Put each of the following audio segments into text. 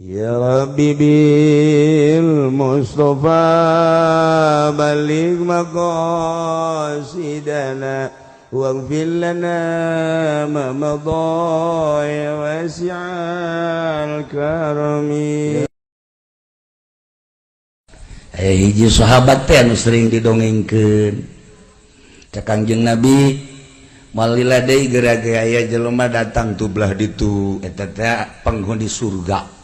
Ya Rabbi bil Mustafa baligh maqasidana waghfir lana ma madha ya wasi'al karami. Aya hiji sahabat teh anu sering didongengkeun cek Kangjeng Nabi, moal lila deui geura ge aya jelema datang tu belah ditu, eta teh penghuni surga.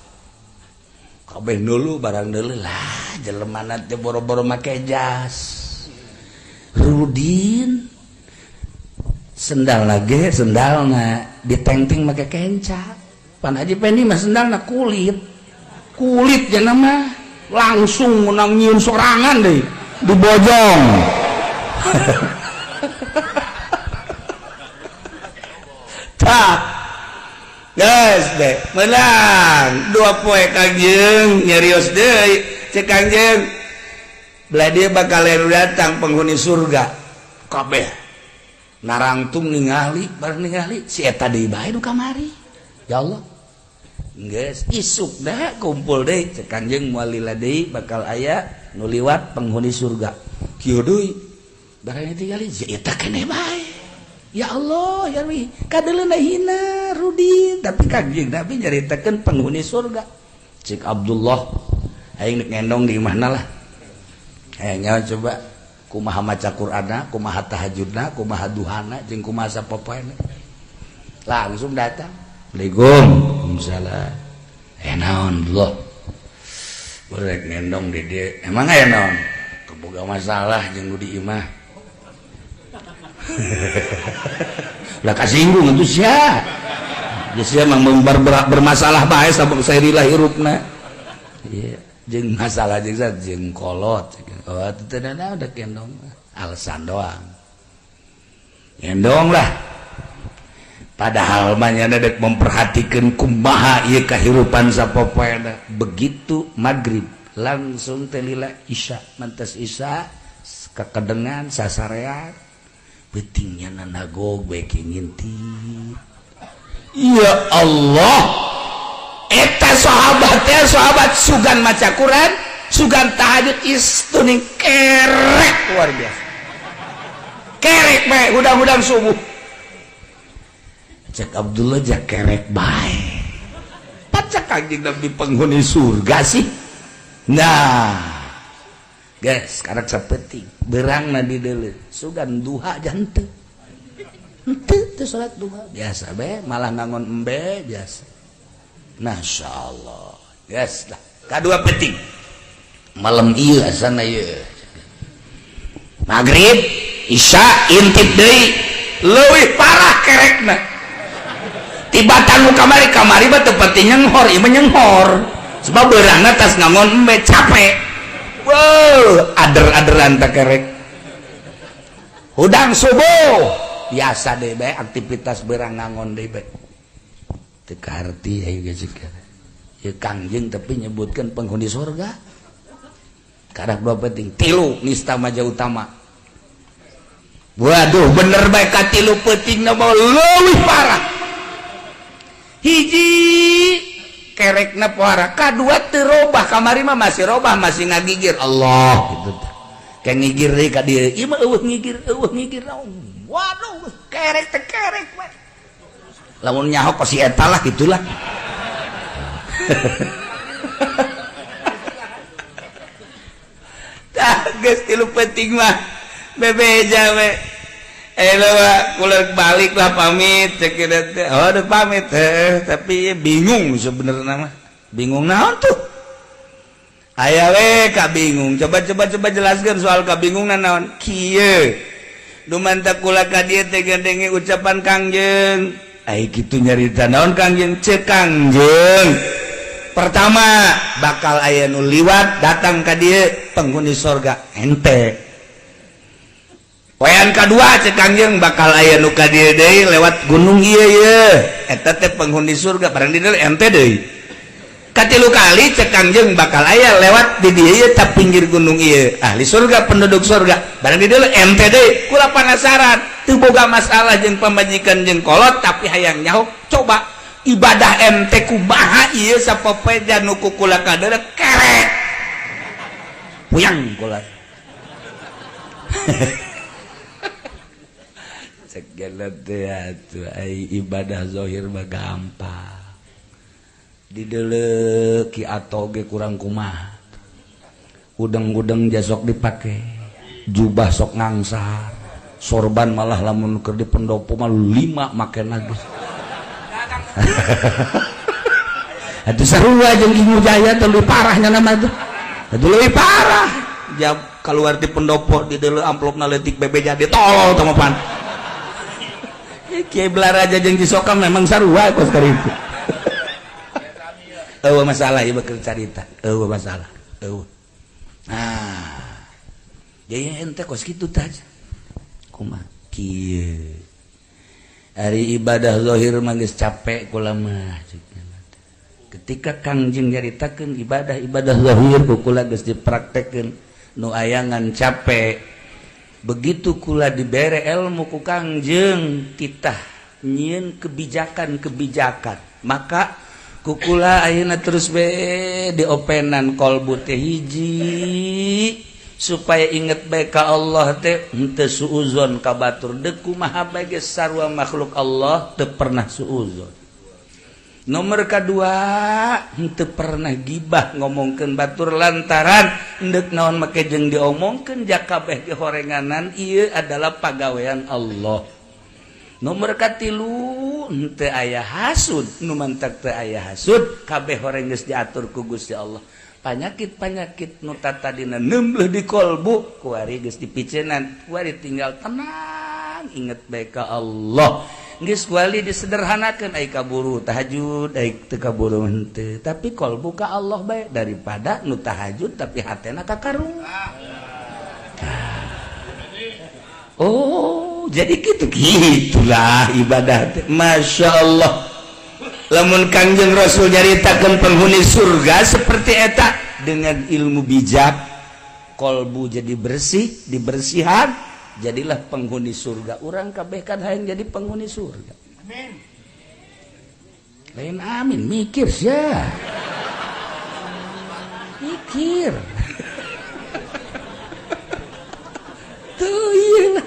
Kabeh dulu barang dulu lah, jelema teh boro-boro make jas rudin, sendal lagi sendalna ditengting make kenca. Pan Haji Pendi mah sendalna kulit kulit jana mah langsung menang nyiun sorangan deh dibojong. Tah guys deh menang 2 poe Kangjeng nyerios deui. Cek Kangjeng, belah dia bakal datang penghuni surga. Kabeh narangtung ningali, bareng ningali si eta deui bae nu kamari. Ya Allah, geus isuk dah kumpul deui. Cek Kangjeng, moal lila deui bakal aya nu liwat penghuni surga. Kieu deui bareng tingali si eta keneh bae. Ya Allah, ya Rabbi, kadeleuna hina rudin, tapi Kangjeng Nabi nyaritakeun penghuni surga. Cek Abdullah, aing nek ngendong di mana lah. Hayang nyawa coba kumaha maca Qur'anna, kumaha tahajudna, kumaha duhana, jeung kumaha sapopoena. Langsung datang. Assalamualaikum. Waalaikumsalam. Eh naon Allah? Rek ngendong di dieu. Emang aya naon? Keboga masalah jeung nu di imah. Lah kasinggung itu sia. Geus sia mah bermasalah bae sabab sairilah hirupna. Iya, jeung masalah jeung jeung kolot. Oh, teu udah kendong alasan doang. Kendong lah. Padahal mah nya dek memperhatikan kumaha ieu kahirupan sapopoena. Begitu maghrib langsung teh lila isya, mantas isya kekedengan sasarean pentingnya nanago beki ngintip. Ya Allah, eta sahabat teh sahabat sugan maca Quran, sugan tahajud, istuning kerek luar biasa. Kerek bae hudang-hudang subuh. Cek Abdullah, ja kerek bae. Pacak Kangjeng Nabi penghuni surga sih. Nah, guys, sekarang sapeting berang na di deuleu sugan duha jante henteu teu salat duha biasa be, malah ngangon embe biasa. Masya Allah, guys lah. Kadua penting malam ieu asana ieu maghrib isya intip deui leuwih parah kerekna tibatan nu kamari. Kamari mah teu penting nyenghor, ieu mah nyenghor sebab beurangna tas ngangon embe capek. Wow, ader-aderan tak kerek. Hudang subuh biasa deh bae aktivitas berang ngangon deh bae. Teu kaharti ayo geus. Ya Kangjeng tapi nyebutkan penghuni surga. Karak dua penting, tilu nista maja utama. Waduh, bener bae ka tilu penting na mah leuwih parah. Hiji kerekna pohara, kadua teu robah, kamari mah masih robah, masih ngagigir Allah gitu teh. Kayak ngigir deui ka dieu, ieu mah eueuh ngigir, eueuh ngigir naon. Waduh, kerek teh kerek we. Lamun nyaho kos si eta lah gitulah. Tah geus tilu penting mah bebeja we. Balik baliklah pamit cek teh. Oh, udah pamit eh, tapi bingung sebenarnya mah. Bingung naon tuh? Aya we ka bingung. Coba coba coba jelaskan soal kabingungan naon. Kieu dumanta kula ka dieu teh gandenge ucapan Kangjeng. Ai kitu nyarita naon Kangjeng? Cek Kangjeng. Pertama bakal aya nu liwat datang ka dieu penghuni sorga ente. Poean kedua cek Kangjeng bakal aya nu ka dieu deui lewat gunung ieu ye. Eta teh penghuni surga barang di dieu ente deui. Katilu kali cek Kangjeng bakal aya lewat di dieu ye ta pinggir gunung ieu. Ahli surga penduduk surga barang di dieu ente deui. Kula penasaran teu boga masalah jeung pamajikan jeung kolot tapi hayang nyaho coba. Ibadah ente kumaha ieu sapopoe nu ku kula kadeuleu kerek puyang kula. Segala teh atuh ai ibadah zahir mah gampang. Dideuleu ki atoge kurang kumaha. Udeng-udeng jasok dipake, jubah sok ngangsar, sorban malah lamun keur di pendopo mah 5 make lagi. Atuh sarua jeung Ki Murjaya teh leuwih parahnya nama tuh. Atuh leuwih parah. Jam keluar di pendopo di deuleu amplopna leutik bebeja ditolol teh mah pan. Kiai Balaraja jeung Cisokam memang sarua kos karitu. Eueuh masalah ieu keur carita, eueuh masalah, eueuh. Nah, jadi ente kos kitu tah. Kumaha kieu. Ari ibadah zahir mah geus capek kula mah. Ketika Kangjeng nyaritakeun ibadah-ibadah zahir ku kula geus dipraktekkeun nu ayangan capek. Begitu kula dibere ilmu ku Kangjeng titah nyieun kebijakan-kebijakan, maka ku kula ayeuna terus be diopenan kolbu teh hiji supaya inget bae ka Allah teh henteu suuzon ka batur deuk kumaha bae geus sarua makhluk Allah teu pernah suuzon. Nomor kedua henteu pernah gibah ngomongkeun batur lantaran endek naon make jeung diomongkeun jakabeh ge horenganan ieu adalah pagawean Allah. Nomor katilu henteu aya hasud nu mantak teu aya hasud kabeh horeng geus diatur ku Gusti Allah. Panyakit-panyakit nu tatadina nembleh di kolbu kuari geus dipicenan kuari tinggal tenang inget bae ka Allah. Geus kuali disederhanakeun ai kaburu tahajud ai teu kaburu henteu tapi kolbu ka Allah bae daripada nu tahajud tapi hatena ka karung. Oh, jadi gitu gitulah ibadah teh. Masya Allah. Lamun Kangjeng Rasul nyaritakeun penghuni surga seperti eta dengan ilmu bijak kolbu jadi bersih, dibersihan jadilah penghuni surga. Urang kabeh kan hayang jadi penghuni surga. Amin. Lain amin mikir sia. Mikir. Tuh iya.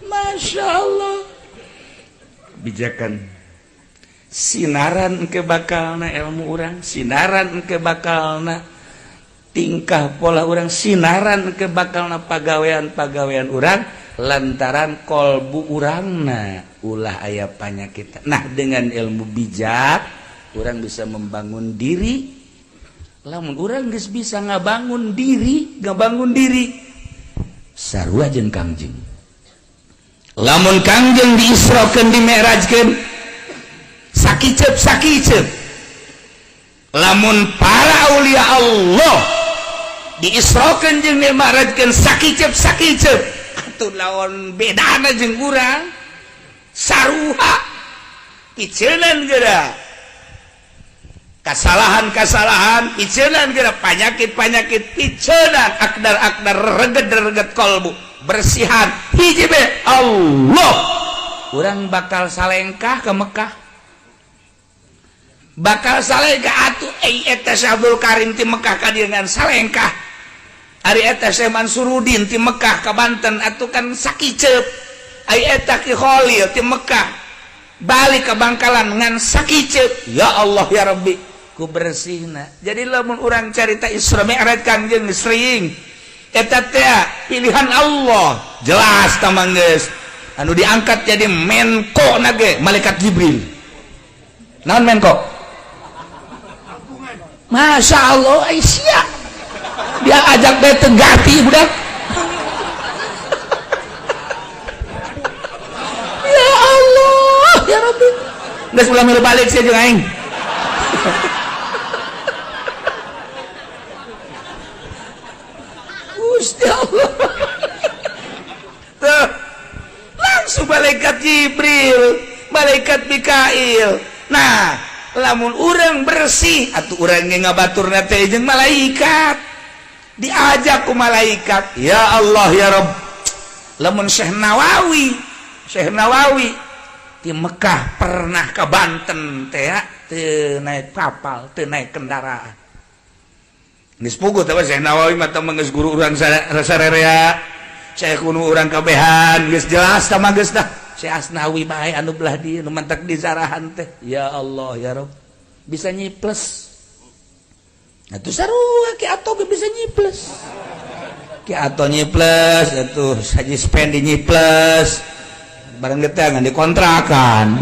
Masya Allah. Bijakan sinaran ke bakalna ilmu urang, sinaran ke bakalna tingkah pola urang, sinaran ke bakalna pagawean-pagawean urang lantaran kolbu urangna ulah aya panyakit. Nah, dengan ilmu bijak urang bisa membangun diri. Lamun urang geus bisa ngabangun diri sarua jeung Kangjeng. Lamun Kangjeng diisrokeun dimerajkeun sakiceup sakiceup. Lamun para aulia Allah diisrokeun jeung dimerajkeun sakiceup sakiceup atuh lawan bedana jeung urang saruha piceunan geura kasalahan-kasalahan piceunan geura panyakit-panyakit piceunan akdar-akdar reget-reget kolbu bersihan hiji be Allah. Urang bakal salengkah ke Mekah, bakal salengkah atuh eta Syekh Abdul Karim ti Mekah ka dieu ngan salengkah. Ari eta Syekh Mansurudin ti Mekah ka Banten atuh kan sakiceup. Ari eta Ki Khalil ti Mekah balik ke Bangkalan ngan sakiceup. Ya Allah ya Rabbi ku bersihna. Jadi lamun urang carita Isra Mi'raj Kangjeng sering eta teh pilihan Allah jelas tamang geus anu diangkat jadi Menko nage malaikat Jibril. Naon Menko? Masya Allah Aisyah dia ajak bae teu gati budak. Ya Allah ya Rabbi geus ulah milu balik sia jeung aing. Gusti Allah. Tuh, langsung malaikat Jibril, malaikat Mikail. Nah, lamun urang bersih atuh urang ge ngabaturna teh jeung malaikat. Diajak ku malaikat, ya Allah ya Rabb. Lamun Syekh Nawawi Di Mekah pernah ke Banten teh teu naik kapal, teu naik kendaraan. Geus puguh teh Syekh Nawawi mah teh geus guru urang sarerea. Syekh kuno urang kabehan geus jelas tah mah geus dah. Syekh Asnawi bae anu belah dieu nu mantak di zarahan teh. Ya Allah ya Rob. Bisa nyiples. Atuh sarua Ki Ato ge bisa nyiples. Ki Ato nyiples atuh, Haji Spendi nyiples. Bareng getangan dikontrakan.